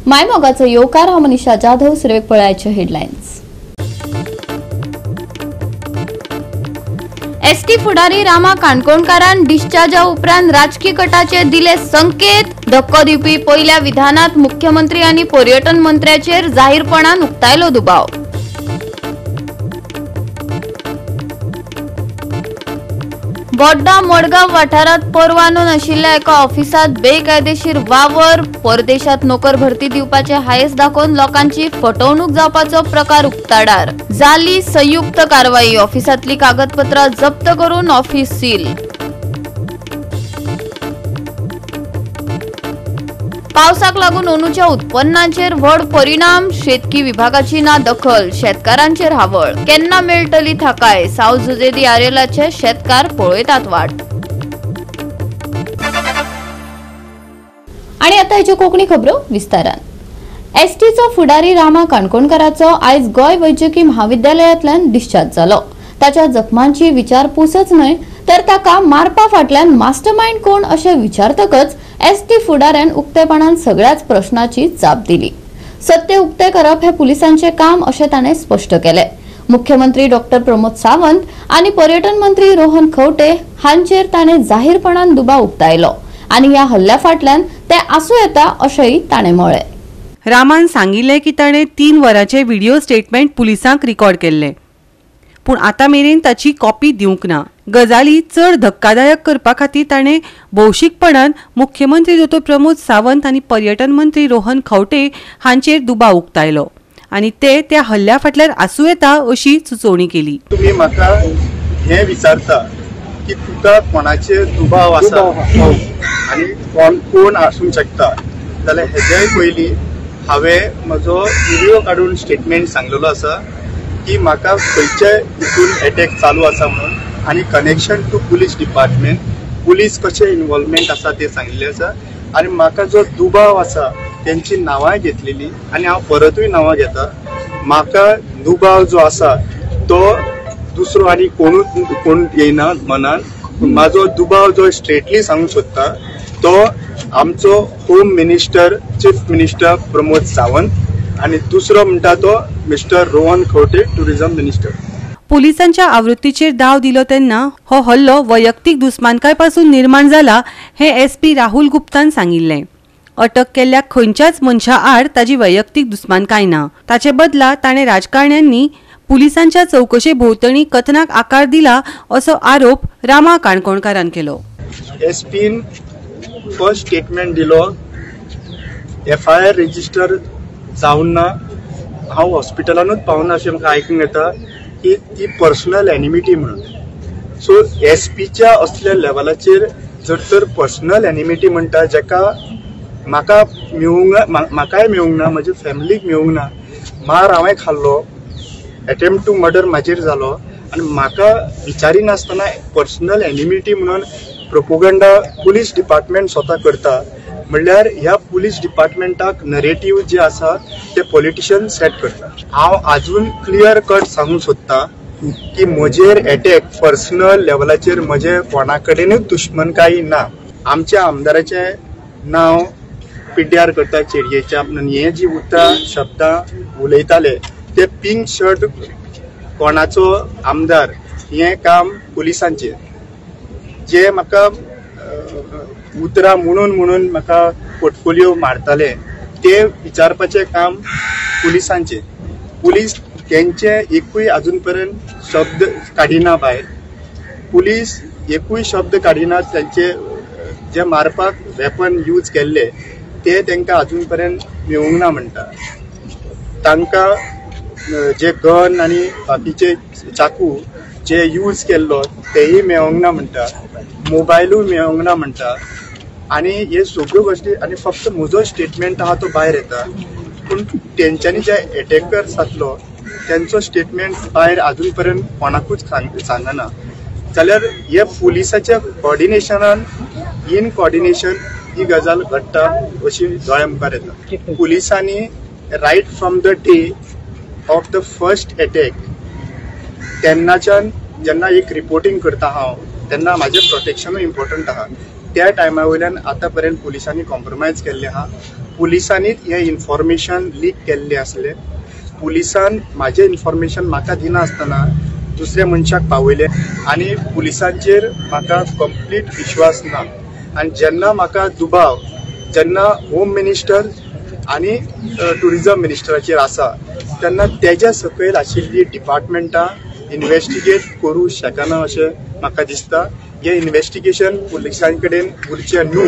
मायमोगाचो येवकार. हांव मनीषा जाधव. सुरवेक पळयाचे हेडलायन्स. एसटी फुडारी रामा काणकोणकारान डिस्चार्जा उपरांत राजकी कटाचे दिले संकेत. धक्को दिवपी पयल्या विधानात मुख्यमंत्री आनी पर्यटन मंत्र्याचेर जाहीरपणान उक्तायलो दुबाव. बोड्डा मडगांव वाठारांत परवानो नाशिल्ल्या एका ऑफिसांत बेकायदेशीर वावर. परदेशात नोकर भरती दिवपाचे हायस दाखोवन लोकांची फटवणूक जावपाचो प्रकार उक्ताडार. जाली संयुक्त कारवाई. ऑफिसांतली कागदपत्रां जप्त करून ऑफिस सील. पावसाक लागून अंदूच्या उत्पन्नाचेर व्हड परिणाम. शेतकी विभागाची ना दखल. शेतकारांचेर हावळ. केन्ना मेळटली थाकाय. साव जुजेदी आरेलाचे शेतकार पळयतात वाट. आणि आता ह्यो कोकणी खबरो विस्तारान. एसटीचो फुडारी रामा काणकोणकाराचो आयज गोंय वैजकी महाविद्यालयांतल्यान डिस्चार्ज जालो. ताच्या जखमांची विचारपूसच न्हय तर ताका मारपा फाटल्यान मास्टरमाइंड कोण अशें विचारतकच एसटी फुडाऱ्यान उक्तेपणान सगळ्याच प्रश्नाची जाप दिली. सत्य उक्ते करप हे पुलिसांचे काम अशें ताणें स्पश्ट केलें. मुख्यमंत्री डॉक्टर प्रमोद सावंत आनी पर्यटन मंत्री रोहन खंवटे हांचेर ताणें जाहीरपणान दुबाव उक्तायलो आनी ह्या हल्ल्या फाटल्यान ते आसूं येता अशेंय ताणें म्हळें. रामान सांगिल्लें की ताणें 3 वरांचे व्हिडिओ स्टेटमेंट पुलिसांक रिकॉर्ड केल्लें, पूण आतां मेरेन ताची कॉपी दिवंक ना. गजाली चड धक्कादायक करपा खातीर ताणें भौशीकपणान मुख्यमंत्री दोतोर प्रमोद सावंत आनी पर्यटन मंत्री रोहन खंवटे हांचेर दुबाव उक्तायलो आनी ते त्या हल्ल्या फाटल्यान आसूं येता अशी सुचोवणी केली. तुमी म्हाका हें विचारता की तुका कोणाचेर दुबाव आसा आनी कोण कोण आसूंक शकता, जाल्यार हेज्याय पयलीं हांवें म्हजो व्हिडिओ काडून स्टेटमेंट सांगलेलो आसा की म्हाका खंयचे हितून एटॅक चालू आसा म्हणून आनी connection to police department, police कशें इनवॉल्वमेंट आसा तें सांगिल्लें आसा. आनी म्हाका जो दुबाव आसा तेंची नांवांय घेतलेली आनी हांव परतूय नांवां घेता. म्हाका दुबाव जो आसा तो दुसरो आनी कोणूच कोण येयना मनान. म्हाजो दुबाव जो स्ट्रेटली सांगूंक सोदता तो आमचो home minister, chief minister Pramod Sawant आनी दुसरो म्हणटा तो mister Rohan Khaunte, tourism minister. पुलिसांच्या आवृत्तीचेर दाव दिलो तेन्ना हो हल्लो वैयक्तीक दुस्मानकाय पासून निर्माण जाला हें एसपी राहुल गुप्तान सांगिल्लें. अटक केल्ल्या खंयच्याच मनशा आड ताजी वैयक्तीक दुस्मानकाय ना. ताचे बदला ताणें राजकारण्यांनी पुलिसांच्या चवकशे भोंवतणी कथनाक आकार दिला असो आरोप रामा काणकोणकारान केलो. एसपीन फर्स्ट स्टेटमेंट दिलो, एफआयआर रजिस्टर जावन ना, हांव हॉस्पिटलानूच पावना अशें म्हाका आयकूंक येता की ती पर्सनल एनिमिटी म्हणून. सो एसपीच्या असल्या लेवलाचेर जर तर पर्सनल एनिमिटी म्हणटा, जेका म्हाका मेळूंक, म्हाकाय मेळूंक ना, म्हज्या फॅमिलीक मेळूंक ना, मार हांवें खाल्लो, एटेम्प्ट टू मर्डर म्हाजेर जालो आनी म्हाका विचारिनासतना पर्सनल एनिमिटी म्हणून प्रोपोगंडा पुलीस डिपार्टमेंट स्वता करता. म्हणल्यार ह्या पुलीस डिपार्टमेंटाक नरेटीव जे आसा ते पॉलिटिशियन सेट करता. हांव आजून क्लियर कट सांगूंक सोदता की म्हजेर एटॅक पर्सनल लेवलाचेर म्हजे कोणा कडेनूच दुश्मनकाय ना. आमच्या आमदाराचें नांव पिड्ड्यार करता चेडयेच्या म्हणून हे जी उतरां शब्दां उलयताले ते पिंक शर्ट कोणाचो आमदार हें काम पुलिसांचें. जे म्हाका उतरां म्हणून म्हणून म्हाका पोर्टफोलियो मारताले ते विचारपाचें काम पुलिसांचें. पुलीस तेंचे एकूय आजून पर्यंत शब्द काडिना भायर, पुलीस एकूय शब्द काडिना. तेंचे जे मारपाक वेपन यूज केल्ले ते तांकां आजून पर्यंत मेळूंक ना म्हणटा. तांकां जे गन आनी बाकीचे चाकू जे यूज केल्लो तेय मेळोंक ना म्हणटा, मोबायलूय मेळोंक ना म्हणटा. आनी हे सगळ्यो गोश्टी आनी फक्त म्हजो स्टेटमेंट आहा तो भायर येता, पूण तेंच्यांनी जे एटॅकर जातलो तेंचो स्टेटमेंट भायर आजून पर्यंत कोणाकूच सांगना. जाल्यार हे पुलिसाच्या कॉर्डिनेशनान इन कॉर्डिनेशन ही गजाल घडटा अशी दोळ्या मुखार येता. पुलिसांनी right from the day of the first attack तेन्नाच्यान जेन्ना एक रिपोर्टिंग करता हांव तेन्ना म्हाजें प्रोटेक्शनूय इम्पॉर्टंट आहा. त्या टायमा वयल्यान आतां पर्यंत पुलिसांनी कॉम्प्रोमायज केल्लें आहा. पुलिसांनीच हें इन्फॉर्मेशन लीक केल्लें आसलें. पुलिसान म्हाजें इन्फॉर्मेशन म्हाका दिनासतना दुसऱ्या मनशाक पावयलें आनी पुलिसांचेर म्हाका कंप्लीट विश्वास ना. आनी जेन्ना म्हाका दुबाव जेन्ना होम मिनिस्टर आनी टुरिजम मिनिस्टराचेर आसा तेन्ना तेज्या सकयल आशिल्ली डिपार्टमेंटां इन्वेस्टिगेट करूं शकना अशें म्हाका दिसता. हें इन्वेस्टिगेशन पुलिसां कडेन उरचें न्हू.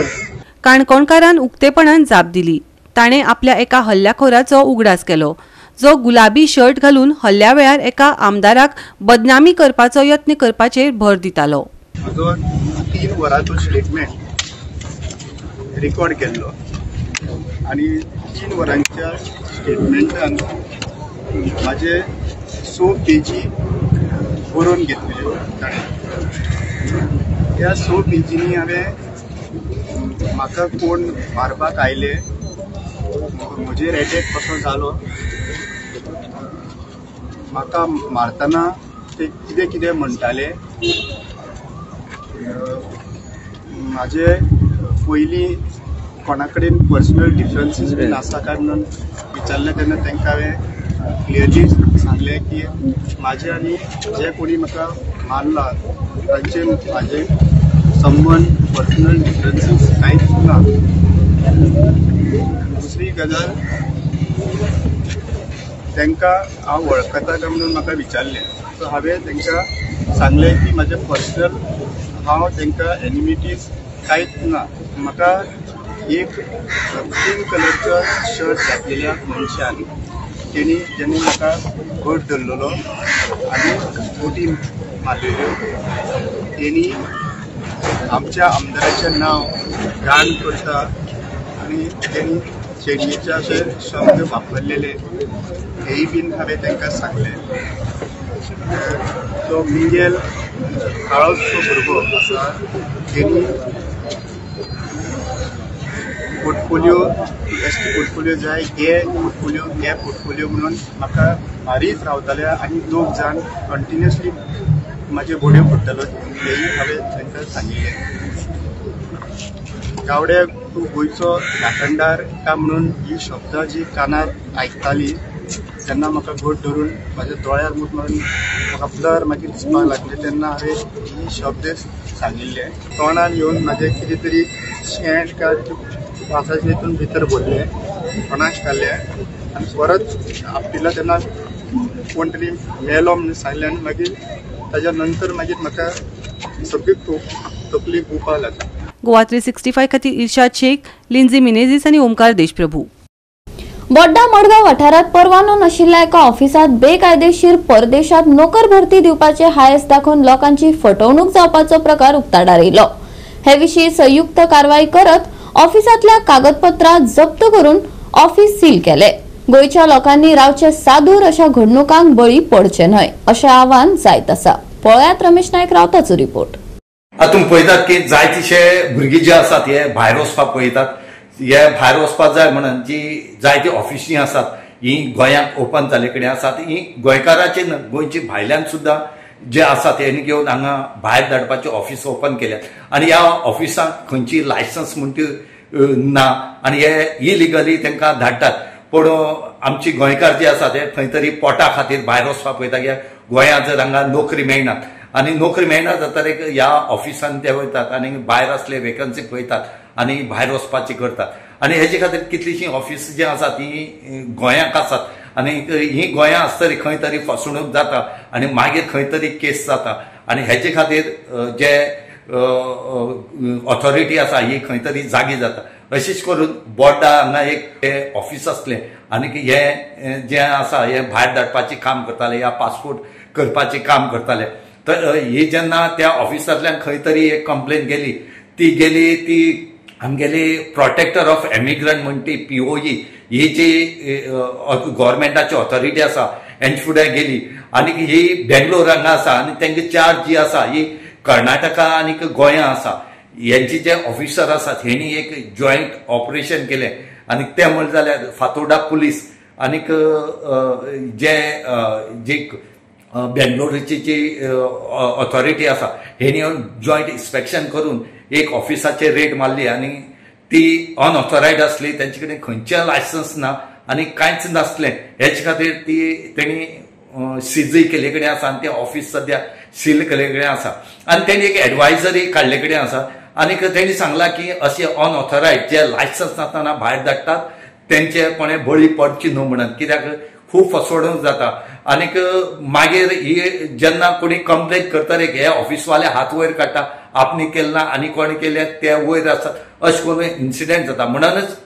काणकोणकारान उक्तेपणान जाप दिली. ताणें आपल्या एका हल्ल्याखोराचो उगडास केलो जो गुलाबी शर्ट घालून हल्ल्या वेळार एका आमदाराक बदनामी करपाचो यत्न करपाचेर भर दितालो. म्हजो 3 वरांचो स्टेटमेंट रिकॉर्ड केल्लो आनी 3 वरांच्या स्टेटमेंटान म्हाजे 6 पेजी बरोवन घेतलेल्यो ताणें. त्या 6 पेजींनी हांवें म्हाका कोण मारपाक आयले, म्हजेर एटॅक कसो जालो, म्हाका मारतना ते कितें कितें म्हणटाले, म्हाजे पयलीं कोणा कडेन पर्सनल डिफरन्सीस बीन आसा काय म्हणून विचारलें तेन्ना तांकां हांवें क्लियरली सांगलें की म्हाजे आनी जे कोणी म्हाका मारला तांचे म्हाजे संबंद पर्सनल डिफरन्सीस कांयच ना. दुसरी गजाल, तांकां हांव वळखता काय म्हणून म्हाका विचारलें, सो हांवें तांकां सांगलें की म्हाजें पर्सनल हांव तांकां एनिमिटीज कांयच ना. म्हाका एक पिंक कलरचो शर्ट घातलेल्या मनशान तेणी जेन्ना म्हाका घट धरलेलो आनी बोटी मारलेल्यो, तेणी आमच्या आमदाराचें नांव घाण करता आनी तेणी चेडयेचे अशे शब्द वापरलेले हेय बीन हांवें तांकां सांगलें. तो मिंगेल काळोचो भुरगो आसा तेणी पोर्टफोलियो एस टी पोर्टफोलियो जाय, घे पोर्टफोलियो, घे पोर्टफोलियो म्हणून म्हाका मारीत रावताले आनी 2 जाण कंटिन्युअसली म्हाजे बोडयो पडटालो हेय हांवें तांकां सांगिल्लें. गावडे तूं गोंयचो राखणदार काय म्हणून ही शब्दां जी कानार आयकताली तेन्ना म्हाका घट धरून म्हाज्या दोळ्यार मूठ मारून म्हाका ब्लर मागीर दिसपाक लागले तेन्ना हांवें ही शब्द सांगिल्ले. तोंडान येवन म्हाजें कितें तरी शेण काय वासाचे हितून भितर भरलें, तोंडाक घालें आनी परत आपटिलो तेन्ना कोण तरी मेलो म्हणून सांगलें आनी मागीर ताज्या नंतर मागीर म्हाका सगळी तकली घुंवपाक लागली. गोवा 365 खातीर इर्शाद शेख, लिंझी मिनेझिस आनी ओमकार देशप्रभू. बोड्डा मडगांव वाठारांत परवानो नाशिल्ल्या एका ऑफिसांत बेकायदेशीर परदेशात नोकर भरती दिवपाचे हायस दाखोवन लोकांची फटवणूक जावपाचो प्रकार उक्ताडार येयलो. हे विशीं संयुक्त कारवाई करत ऑफिसांतल्या कागदपत्रां जप्त करून ऑफिस सील केले. गोंयच्या लोकांनी रावचे सादूर अशा घडणुकांक बळी पडचे न्हय अशें आवाहन जायत आसा. पळयात रमेश नायक रावताचो रिपोर्ट. आतां तुमी पळयतात की जायतेशे भुरगीं जे आसात हे भायर वचपाक पळयतात. हे भायर वचपाक जाय म्हणून जी जायती ऑफिसी आसात ही गोंयांत ओपन जाल्ले कडेन आसात, ही गोंयकाराचे न्हय गोंयचे भायल्यान सुद्दां जे आसात हेणी घेवन हांगा भायर धाडपाचे ऑफिस ओपन केल्या आनी ह्या ऑफिसांक खंयची लायसन्स म्हण ती ना आनी हे इलिगली तांकां धाडटात. पूण आमची गोंयकार जे आसात हे खंय तरी पोटा खातीर भायर वचपाक पळयता कित्याक गोंयांत जर हांगा नोकरी मेळना आनी नोकरी मेळना जाता एक ह्या ऑफिसान ते वयतात आनी भायर आसले वेकन्सी पळयतात आनी भायर वचपाची करतात. आनी हेजे खातीर कितलीशीं ऑफिस जी आसा ती गोंयांक आसात आनी ही गोंयां आसतरी खंय तरी फसवणूक जाता आनी मागीर खंय तरी केस जाता आनी हेजे खातीर जे ऑथॉरिटी आसा ही खंय तरी जागी जाता. अशेंच करून बोड्डा हांगा एक ऑफिस आसलें आनी हें जें आसा हें भायर धाडपाचें काम करतालें या पासपोर्ट करपाचें काम करताले. तर ही जेन्ना त्या ऑफिसांतल्यान खंय तरी एक कंप्लेन गेली, ती गेली ती आमगेली प्रोटेक्टर ऑफ एमिग्रंट म्हणटी POE ही जी गव्हर्मेंटाची ऑथॉरिटी आसा हेंचे फुडें गेली आनी ही बेंगलोर हांगा आसा आनी तेंगे चार्ज जी आसा ही कर्नाटका आनी गोंया आसा. हेंचे जे ऑफिसर आसात हेणी एक जॉयंट ऑपरेशन केलें आनी तें म्हणलें जाल्यार फातोर्डा पुलीस आनीक जे जी बेंगलोरची जी ऑथॉरिटी आसा हेणी जॉयंट इन्स्पेक्शन करून एक ऑफिसाचेर रेड मारली आनी ती अनऑथोरायज आसली, तेंचे कडेन खंयचें लायसन्स ना आनी कांयच नासलें. हेचे खातीर ती तेणी सीजय केल्ले कडेन आसा आनी तें ऑफिस सद्या सील केल्ले कडेन आसा. आनी तेणी एक एडवायजरी काडले कडेन आसा आनी तेणी सांगलां की अशे अनऑथोरायज जे लायसन्स नासतना भायर धाडटात तेंचे कोणें बळी पडची न्हू म्हणून, कित्याक खूब फसवणूक जाता. आनीक मागीर ही जेन्ना कोणी कंप्लेन करतले हे ऑफिसवाले हात वयर काडटा, आपणे केलें ना आनी कोणें केलें ते वयर आसा, अशें करून इन्सिडंट जाता. म्हणूनच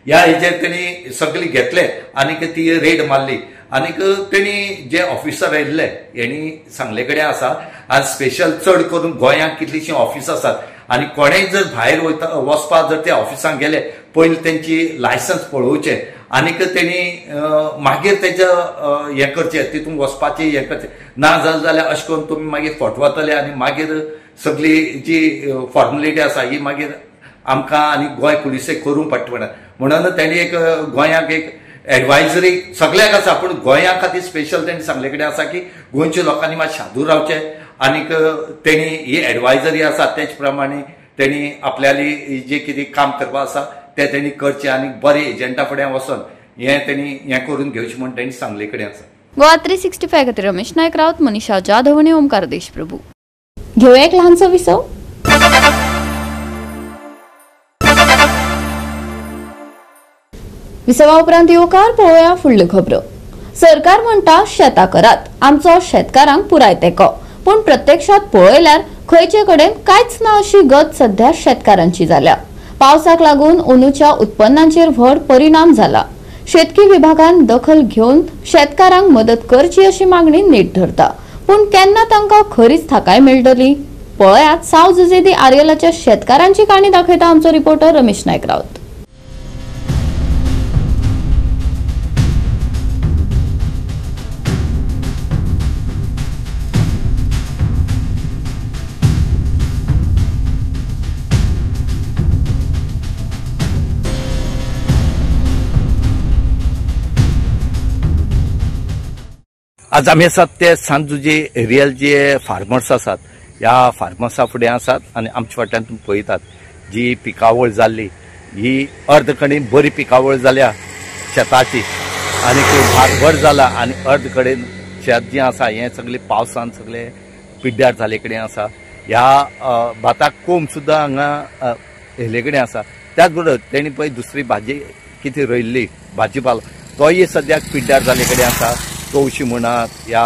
ह्या हेजेर तेणी सगळें घेतलें आनीक ती रेड मारली आनीक तेणी जे ऑफिसर आयिल्ले हेणी सांगले कडेन आसा. आनी स्पेशल चड करून गोंयांत कितलींशीं ऑफिस आसात आनी कोणेय जर भायर वयता वचपाक जर त्या ऑफिसांत गेले पयलीं तेंची लायसन्स पळोवचें आनीक तेणी मागीर तेजें हें करचें, तितून वचपाचें हें करचें. ना जालें जाल्यार अशें करून तुमी मागीर फटवतले आनी मागीर सगळी जी फॉर्मेलिटी आसा ही मागीर आमकां आनी गोंय पुलिसेक करूंक पडटा. म्हणून तेणी एक गोंयाक एक एडवायजरी सगळ्याक आसा, पूण गोंया खातीर स्पेशल तेणी सांगले कडेन आसा की गोंयच्या लोकांनी मात शादूर रावचें आनीक तेणी ही एडवायजरी आसा तेच प्रमाणे तेणी आपल्याली जे कितें काम करपा आसा तें तेणी करचें आनी बरे एजंटा फुडें वचोन हें तेणी हें करून घेवचें म्हूण तेणी सांगले कडेन आसा. गोवा 365 खातीर रमेश नायक रावत, मनीषा जाधव आनी ओमकार देशप्रभू. घेवया एक ल्हानसो विसव. विसवा उपरांत येवकार पळोवया फुडल्यो खबरो. सरकार म्हणटा शेतां करात, आमचो शेतकारांक पुराय तेंको, पूण प्रत्यक्षात पळयल्यार खंयचे कडेन कांयच ना अशी गत सध्या शेतकारांची जाल्या. पावसाक लागून अंदूच्या उत्पन्नाचेर व्हड परिणाम जाला. शेतकी विभागान दखल घेवन शेतकारांक मदत करची अशी मागणी नेट धरता, पूण केन्ना तांकां खरीच थाकाय मेळटली? पळयात साव जुजेदी आर्यलाच्या शेतकारांची काणी दाखयता आमचो रिपोर्टर रमेश नायक रावत. आज आमी आसात ते सांजुजे रियल जे फार्मर्स आसात ह्या फार्मर्सा फुडें आसात आनी आमच्या फाटल्यान तुमी पळयतात जी पिकावळ जाल्ली ही अर्द कडेन बरी पिकावळ जाल्या शेताची आनी भात भर जाला आनी अर्द कडेन शेत जें आसा हें सगळें पावसान सगळें पिड्ड्यार जाल्ले कडेन आसा. ह्या भाताक कोंब सुद्दां हांगा हेले कडेन आसा. त्याच बरोबर तेणी पळय दुसरी भाजी कितें रोयल्ली भाजीपालो तोय सद्याक पिड्ड्यार जाल्ले कडेन आसा. तवशी म्हणात या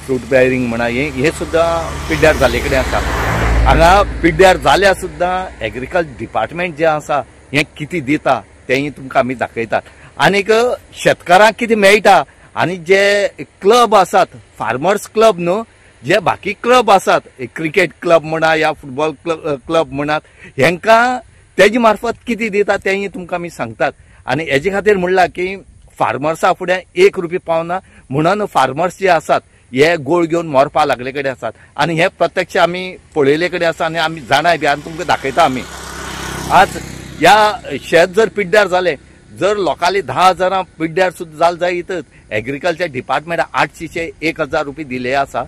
फ्रूट बेरिंग म्हणा हे सुद्दां पिड्ड्यार जाल्ले कडेन आसा. हांगा पिड्ड्यार जाल्यार सुद्दां एग्रीकल्चर डिपार्टमेंट जें आसा हें कितें दिता तेंय तुमकां आमी दाखयतात आनीक शेतकारांक कितें मेळटा आनी जे क्लब आसात फार्मर्स क्लब न्हू जे बाकी क्लब आसात क्रिकेट क्लब म्हणा या फुटबॉल क्लब म्हणात हेंकां तेजे मार्फत कितें दिता तेंय तुमकां आमी सांगतात. आनी हेजे खातीर म्हणलां की फार्मर्सा फुडें एक रुपया पावना म्हणून फार्मर्स जे आसात हे गोळ घेवन मरपा लागले कडेन आसात आनी हे प्रत्यक्ष आमी पळयले कडेन आसा आनी आमी जाणाय बी आनी तुमकां दाखयता आमी. आज ह्या शेत जर पिड्ड्यार जालें जर लोकांली 10,000 पिड्ड्यार सुद्दां जालें जायत एग्रीकल्चर डिपार्टमेंट 800 1,000 रुपया दिले आसा,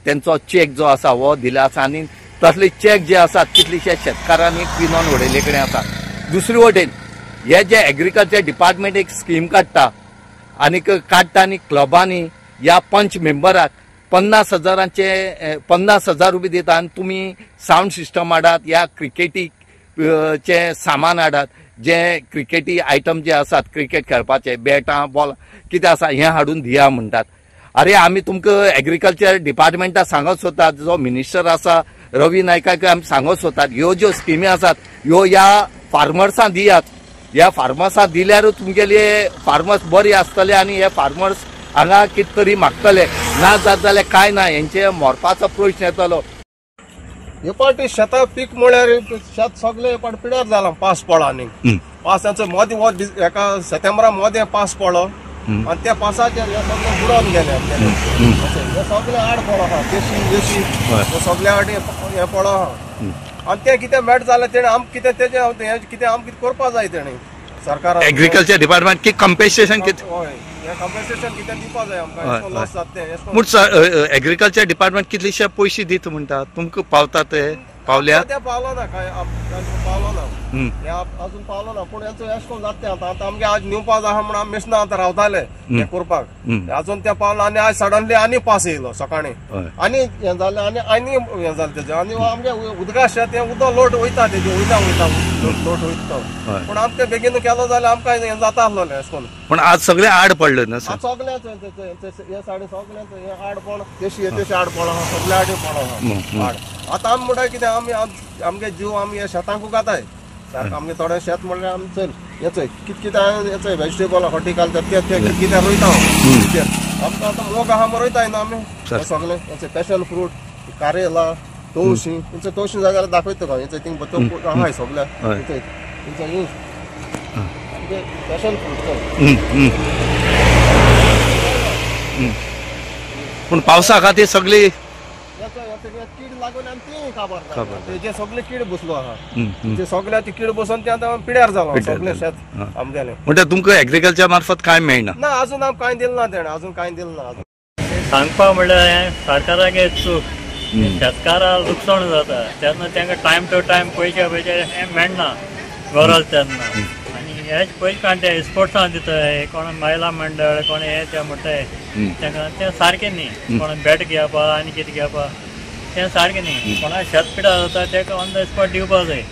तेंचो चॅक जो आसा हो दिले आसा आनी तसले चॅक जे आसात कितलेशे शेतकारांनी पिनोन उडयले कडेन आसा. दुसरे वटेन हे जे एग्रीकल्चर डिपार्टमेंट एक स्कीम काडटा आनीक काडटा आनी क्लबांनी ह्या पंच मेंबराक 50,000 50,000 रुपया दिता आनी तुमी सावंड सिस्टम हाडात या क्रिकेटीक चे सामान हाडात, जे क्रिकेटी आयटम जे आसात क्रिकेट खेळपाचे बॅटां बॉल कितें आसा हें हाडून दिया म्हणटात. अरे आमी तुमकां एग्रीकल्चर डिपार्टमेंटाक सांगत सोदतात, जो मिनिस्टर आसा रवी नायकाक आमी सांगत सोदतात ह्यो ज्यो स्किमी आसात ह्यो ह्या फार्मर्सां दियात, ह्या फार्मर्सां दिल्यारूच तुमगेले फार्मर्स बरे आसतले आनी हे फार्मर्स हांगा कितें तरी मागतले, ना जात जाल्यार कांय ना हेंचे मरपाचो प्रश्न येतलो. हे पाटी शेतां पीक म्हळ्यार शेत सगळें हे पाटी पिड्यार जालां पावस पडलो आनी पावसाचो मदीं वत एका सप्टेंबरा मदें पावस पडलो आनी त्या पावसाचेर हें सगळें बुडोवन गेलें आमगेलें, हें सगळें आड पडलो आहा देशी देशी हें सगळें आड हें पडलो आहा आनी तें कितें मेट जालें तेणें आमकां कितें तेजें हें कितें आमकां कितें करपा जाय तेणें सरकारान एग्रीकल्चर डिपार्टमेंट की कॉम्पेन्सेशन कितें हय कॉम्पेन्सेशन कितें दिवपा जाय आमकां लॉस जाता तें. पूण एग्रीकल्चर डिपार्टमेंट कितलेशे पयशे दिता म्हणटा तुमकां पावता ते पावल्या? ते पावलो ना, काय पावलो ना, अजून पावलो ना. पूण हेंचो एश कोण जाता तें आतां आमगे आज निवपा आहा म्हण आमी मेसना आतां रावताले हें करपाक, अजून ते पावलो आनी आज सडनली आनी पास येयलो सकाळीं आनी हें जालें आनी आनी हें जालें तेजें. आनी आमगे उदका शेत हें उदक लोट वयता तेजें, वयता वयता लोट वयता तो. पूण आमकां ते बेगीन केलो जाल्यार आमकां हें जाता आसलोलें एश कोन. पूण आज सगळें आड पडलें ना? सगळें हे सायडीन सगळें हें आड पड, तेशी तेशी आड पडो आहा, सगळें आड पडो आहा आड. आतां आमी म्हणटा कितें, आमी आमगे जीव आमी ह्या शेतांक घाताय. आमगे थोडें शेत म्हणल्यार आमी चल हें चोय कित कितें हें चोय वेजिटेबल हॉर्टिकल्चर तें तें कित कितें रोयता आमकां. आतां मोग आहा म्हण रोयताय न्हू आमी सगळें. हें पॅशन फ्रूट, कारेला, तवशीं, हेंचे तवशीं जाय जाल्यार दाखयता तुका. हेंचे थिंग आहाय सगळें हेंचे पॅशन फ्रूट. पूण पावसा खातीर सगळी कीड लागून आनी ती काबार तेजे सगळे कीड बसलो आहा, ते सगळ्या ती कीड बसून ते आतां पिड्यार जालो सगळें शेत आमगेलें. म्हणटा तुमकां एग्रीकल्चर मार्फत कांय मेळना? ना, अजून आमकां कांय दिलें ना तेणें, अजून कांय दिलें ना. सांगपा म्हणल्यार हें सरकाराक चूक, शेतकाराक लुकसाण जाता तेन्ना तांकां टायम टू टायम पयशे पयशे हें मेळना गरज तेन्ना. आनी हेच पयशे काडटा स्पोर्ट्सां दिताय, कोण महिला मंडळ कोण हें तें म्हणटाय तांकां, तें सारकें न्ही. कोण बॅट घेवपा आनी कितें घेवपा तें सारकें न्ही. कोणा शेत पिडा जाता ताका ऑन the spot दिवपा जाय,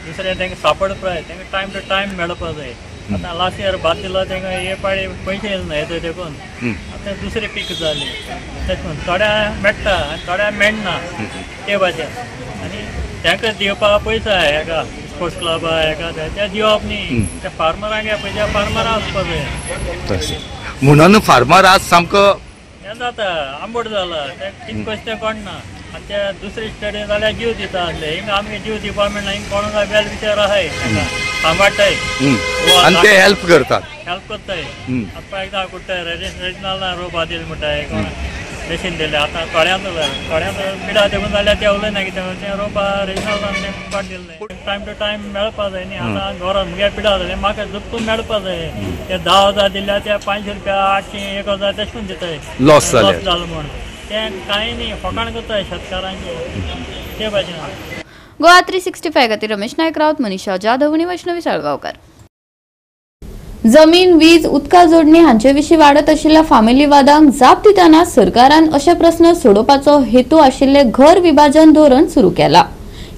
दुसरें तांकां सापड प्राय तांकां टायम टू टायम मेळपा जाय. आतां लास्ट इयर भात दिलो तांकां हे पाळी पयशे येयले ना येता देखून आतां दुसरें पीक जालें. तशें करून थोड्या मेळटा आनी थोड्या मेळना ते भाशेन. आनी तांकां दिवपा पयसो आहा हेका स्पोर्ट्स क्लबा हेका ते दिवप न्ही, ते फार्मरांक पयशे फार्मरां वचपा जाय. म्हणून फार्मर आज सामको हें जाता आंबट जाला, ते कितें कशें तें कळना. आनी ते दुसरे स्टेटी जाल्यार जीव दिता आसले, हिंगा आमगे जीव दिवपा मेळना. हिंगा कोण काय वेल विचार आहाय तांकां सांबाळटाय आनी ते हेल्प करतात, हेल्प करताय. आतां एकदां कुट्टाय रेजिनाल रोपा दिले म्हणटाय, कोण मशीन दिलें. आतां थोड्यांत थोड्यांत पिडा देखून जाल्यार ते उलयना कितें तें रोपा रेजिनाल पाट दिलें. टायम टू टायम मेळपा जाय न्ही. आतां घरान मुगे पिडा जालें म्हाका जपून मेळपा जाय. ते 10,000 दिल्यार ते 500 रुपया 800 1000 तशें करून दिताय, लॉस जालो म्हण. तें कांय न्ही, फकाण करताय शेतकारांचें ते भाशेन. गोवा 365 खातीर रमेश नायक रावत, मनीषा जाधव आनी वैष्णवी साळगांवकार. जमीन, वीज, उदका जोडणी हांचे विशीं वाडत आशिल्ल्या फामिली वादांक जाप दितना सरकारान अशे प्रस्न सोडोवपाचो हेतू आशिल्ले घर विभाजन धोरण सुरू केला.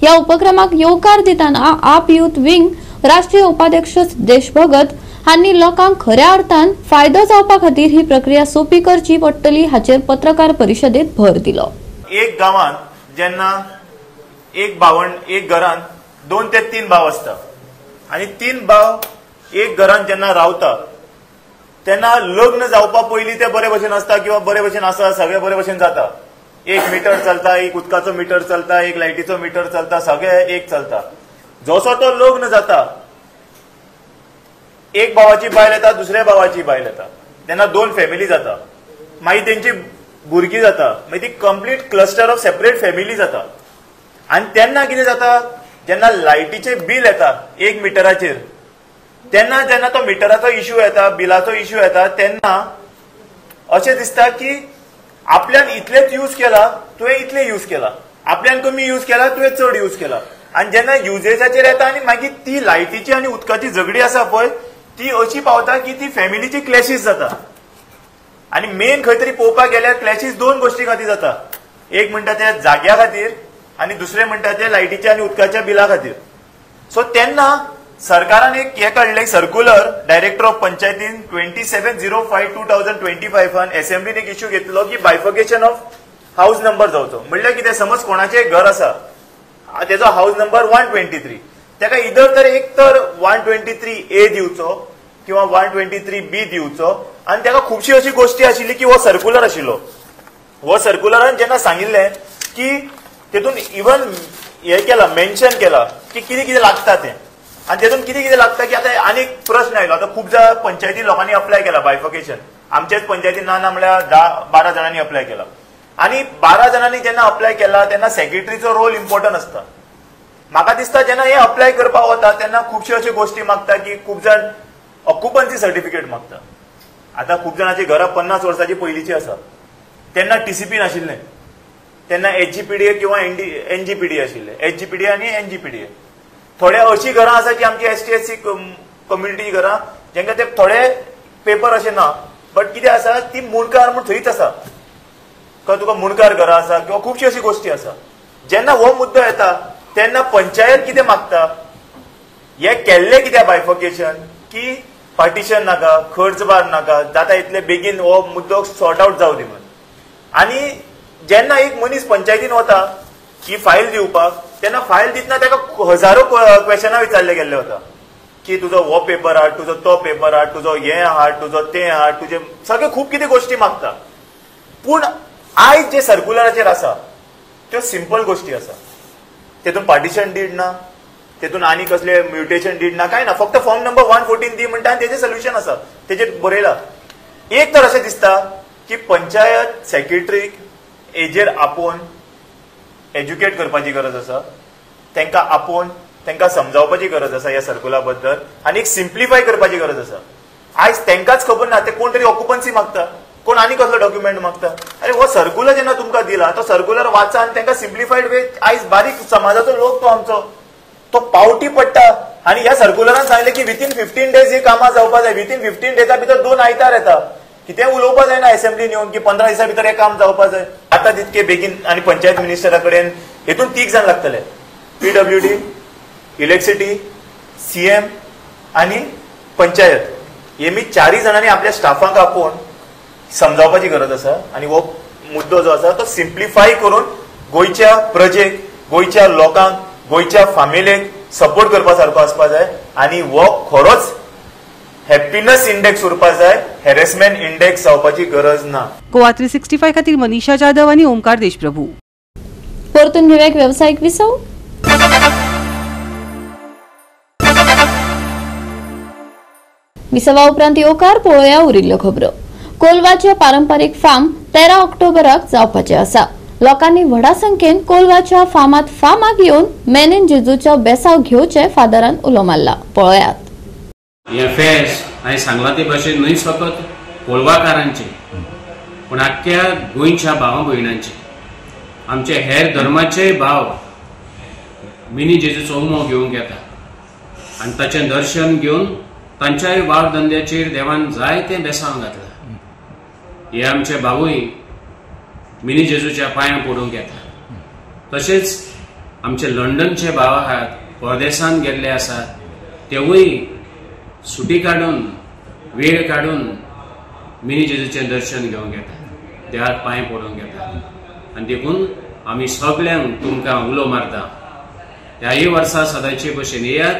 ह्या उपक्रमाक येवकार दितना आप युथ विंग राष्ट्रीय उपाध्यक्ष सिद्धेश भगत हांणी लोकांक खऱ्या अर्थान फायदो जावपा खातीर ही प्रक्रिया सोपी करची पडटली हाचेर पत्रकार परिशदेत भर दिलो. एक गांवांत जेन्ना एक भावंड एक घरांत 2 ते 3 भाव आसता आनी 3 भाव एक घरांत जेन्ना रावता तेन्ना लग्न जावपा पयलीं ते बरे भशेन आसता किंवा बरे भशेन आसा, सगळे बरे भशेन जाता. एक मिटर चलता, एक उदकाचो मिटर चलता, एक लायटीचो मिटर चलता, सगळे एक चलता. जसो तो लग्न जाता एक भावाची बायल येता, दुसऱ्या भावाची बायल येता, तेन्ना 2 फॅमिली जाता, मागीर तेंची भुरगीं जाता, मागीर ती complete cluster of separate family जाता. आनी तेन्ना कितें जाता, जेन्ना लायटीचें बील येता एक मिटराचेर, तेन्ना जेन्ना तो मिटराचो इश्यू येता, बिलाचो इश्यू येता, तेन्ना अशें दिसता की आपल्यान इतलेच यूज केला, तुवें इतले यूज केला, आपल्यान कमी यूज केला, तुवें चड यूज केला. आनी जेन्ना युजेजाचेर येता आनी मागीर ती लायटीची आनी उदकाची झगडी आसा पळय ती अशी पावता की ती फॅमिलीची क्लॅशीस जाता. आनी मेन खंय तरी पळोवपाक गेल्यार क्लॅशीस 2 गोश्टी खातीर जाता. एक म्हणटा त्या जाग्या खातीर आनी दुसरें म्हणटा ते लायटीच्या आनी उदकाच्या बिला खातीर. सो तेन्ना सरकारान एक हें काडलें सर्क्युलर, डायरेक्टर ऑफ पंचायतीन 27/05/2025 एसेंब्लीन एक इश्यू घेतलो की बायफर्केशन ऑफ हावज नंबर जावचो. म्हणल्यार कितें, समज कोणाचें घर आसा तेजो हावज नंबर 123, ताका इधर तर एक तर 123A दिवचो किंवा 123B दिवचो. आनी ताका खुबशी अशी गोश्टी आशिल्ली की हो सर्क्युलर आशिल्लो. हो सर्क्युलरान जेन्ना सांगिल्लें की तेतून इवन हें केलां, मेन्शन केलां की कितें कितें लागता तें, आनी तेतून कितें कितें लागता की आतां आनीक प्रश्न आयलो. आतां खूब पंचायती लोकांनी अप्लाय केला बायफर्केशन, आमच्याच पंचायती ना ना म्हणल्यार 10-12 जाणांनी अप्लाय केला. आनी 12 जाणांनी जेन्ना अप्लाय केला तेन्ना सेक्रेटरीचो रोल इम्पॉर्टंट आसता. म्हाका दिसता जेन्ना हे अप्लाय करपाक वता तेन्ना खुबश्यो अश्यो गोश्टी मागता की खूब जाण ऑक्युपन्सी सर्टिफिकेट मागता. आतां खूब जाणांची घरां 50 वर्सांची पयलींची आसा, तेन्ना टीसीपी नाशिल्लें, तेन्ना एचजीपीडीए किंवा एनजीपीडीए आशिल्ले, एचजीपीडीए आनी एनजीपीडीए. थोडे अशी घरां आसा जी आमची एसटी एससी कम्युनिटी घरां जेंका ते थोडे पेपर अशें ना, बट कितें आसा ती मुणकार म्हूण थंयच आसा, किंवा तुका मुणकार घरां आसा किंवा खुबशी अशी गोश्टी आसा. जेन्ना हो मुद्दो येता तेन्ना पंचायत कितें मागता, हे केल्ले कित्याक बायफर्केशन की पार्टिशन नाका, खर्च भार नाका, जाता इतले बेगीन हो मुद्दो सॉर्ट आवट जावं दी म्हूण. आनी जेन्ना एक मनीस पंचायतीन वता ही फायल दिवपाक तेन्ना फायल दितना ताका हजारो क्वेशनां विचारले गेल्ले वता की तुजो हो पेपर हाड, तुजो तो पेपर हाड, तुजो हें हाड, तुजो तें हाड, तुजे सगळे खूब कितें गोश्टी मागता. पूण आयज जे सर्कुलराचेर आसा त्यो सिंपल गोश्टी आसा, तेतून पार्टिशन did ना, तेतून आनी कसले म्युटेशन did ना, कांय ना, फक्त फॉर्म नंबर 114 दी म्हणटा आनी तेजें सोल्युशन आसा, तेजेर बरयला. एक तर अशें दिसता की पंचायत सेक्रेटरीक एजेर आपोवन एज्युकेट करपाची गरज आसा, तांकां आपोवन तांकां समजावपाची गरज आसा ह्या सर्कुला बद्दल आनी एक सिम्प्लिफाय करपाची गरज आसा. आयज तांकांच खबर ना, ते कोण तरी ऑक्युपन्सी मागता, कोण आनी कसलो डॉक्युमेंट मागता. आरे हो सर्कुलर जेन्ना तुमकां दिला तो सर्कुलर वाचा आनी तांकां सिम्प्लिफायड वे. आयज बारीक समाजाचो लोक तो आमचो तो पावटी पडटा आनी ह्या सर्कुलरान सांगलें की विथीन 15 डेज ही कामां जावपा जाय. विथीन 15 डेजा भितर 2 आयतार येता, कितें उलोवपा जायना असेंब्लीन येवन की 15 दिसां भितर हें काम जावपा जाय. आतां तितके बेगीन आनी पंचायत मिनिस्टरा कडेन हेतून 3 जाण लागतले, पीडब्ल्यूडी, इलेक्ट्रिसिटी, सीएम आनी पंचायत. हेमी 4 जाणांनी आपल्या स्टाफांक आपोवन समजावपाची गरज आसा आनी हो मुद्दो जो आसा तो सिम्प्लिफाय करून गोंयच्या प्रजेक, गोंयच्या लोकांक, गोंयच्या फामिलीक सपोर्ट करपा सारको आसपा जाय आनी हो खरोच हॅपीनस इंडेक्स उरपा जाय, हॅरेसमेंट इंडेक्स जावपाची गरज ना. गोवा 365 खातीर मनीषा जाधव आनी ओमकार देशप्रभू. परतून घेवया एक वेवसायीक विसव. विसवा उपरांत येवकार पळोवया उरिल्ल्यो खबरो. कोलवाचे पारंपारीक फार्म 13 ऑक्टोबराक जावपाचे आसा. लोकांनी व्हडा संख्येन कोलवाच्या फार्मात फार्माक येवन मेनेन जेजूचो बेसाव घेवचे फादरान उलो मारला. पळयात. हे फेस हांवें सांगलां ते भाशेन न्हय फकत कोलवाकारांचे पूण आख्ख्या गोंयच्या भावा भयणांचे, आमचे हेर धर्माचेय भाव मिनी जेजूचो उमो घेवंक येता आनी ताचें दर्शन घेवन तांच्याय वावर धंद्याचेर देवान जायतें बेसांव घातलां. हे आमचे भावूय मिनी जेजूच्या पांयां पडूंक येता. तशेंच आमचे लंडनचे भाव आहात, परदेसान गेल्ले आसात, तेवूय सुटी काडून वेळ काडून मिनी जेजूचें दर्शन घेवंक येता, देवाक पांय पडूंक येता. आनी देखून आमी सगल्यांक तुमकां उलो मारता, ह्याय वर्सा सदांचे भशेन येयात,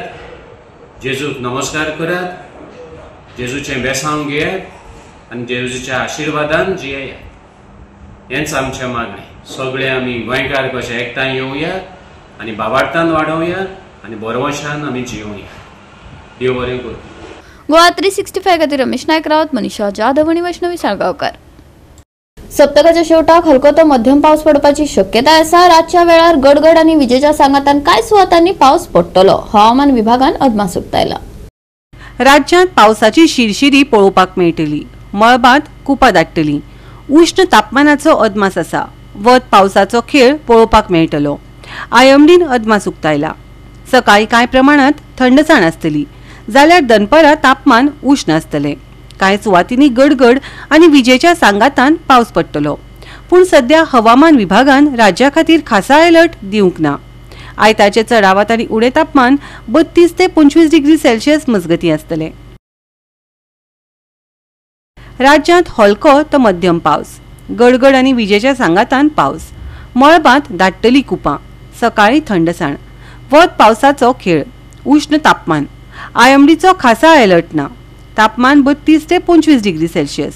जेजूक नमस्कार करात, जेजूचें बेसांव घेयात आनी जेजूच्या आशिर्वादान जियेयात. हेंच आमचें मागणें. सगळे आमी गोंयकार कशे एकठांय येवया आनी बाबार्थान वाडोवया आनी बरवशान आमी जियोवया. देव बरें करूं. गोवा 365 खातीर रमेश नायक रावत, मनीषा जाधव आनी वैष्णवी साळगांवकार. सप्तकाच्या शेवटाक हलको तो मध्यम पावस पडपाची शक्यताय आसा. रातच्या वेळार गडगड आनी विजेच्या सांगातान कांय सुवातांनी पावस पडटलो, हवामान विभागान अदमास उक्तायला. राज्यांत पावसाची शिरशिरी पळोवपाक मेळटली. मळबांत कुपां दाट्टली. उश्ण तापमानाचो अदमास आसा. वत पावसाचो खेळ पळोवपाक मेळटलो. आयएमडीन अदमास उक्तायला. सकाळी कांय प्रमाणात थंडसाण आसतली जाल्यार दनपरां तापमान उश्ण आसतलें. कांय सुवातींनी गडगड आनी विजेच्या सांगातान पावस पडटलो. पूण सध्या हवामान विभागान राज्या खातीर खासा अलर्ट दिवंक ना. आयताचे चडावत आनी उणें तापमान 32 ते 25 डिग्री सेल्सियस मजगतीं आसतलें. राज्यांत हलको तो मध्यम पावस, गडगड आनी विजेच्या सांगातान पावस, मळबांत दाट्टली कुपां, सकाळी थंडसाण, वत पावसाचो खेळ, उश्ण तापमान. आयएमडीचो खासा अलर्ट ना. तापमान 32 ते 25 degree Celsius.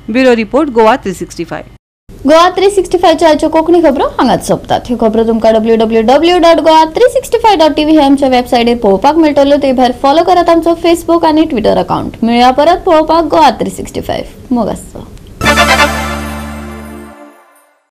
Bureau report, Goa 365. Goa 365च्या आजच्यो Konkani खबरो हांगाच सोंपतात. ह्यो खबरो तुमकां www.goa365.tv हे आमच्या वेबसायटीर पळोवपाक मेळटल्यो. ते भायर फॉलो करात आमचो फेसबूक आनी ट्विटर अकाउंट. मेळया परत पळोवपाक गोवा 365. मोग आसचो.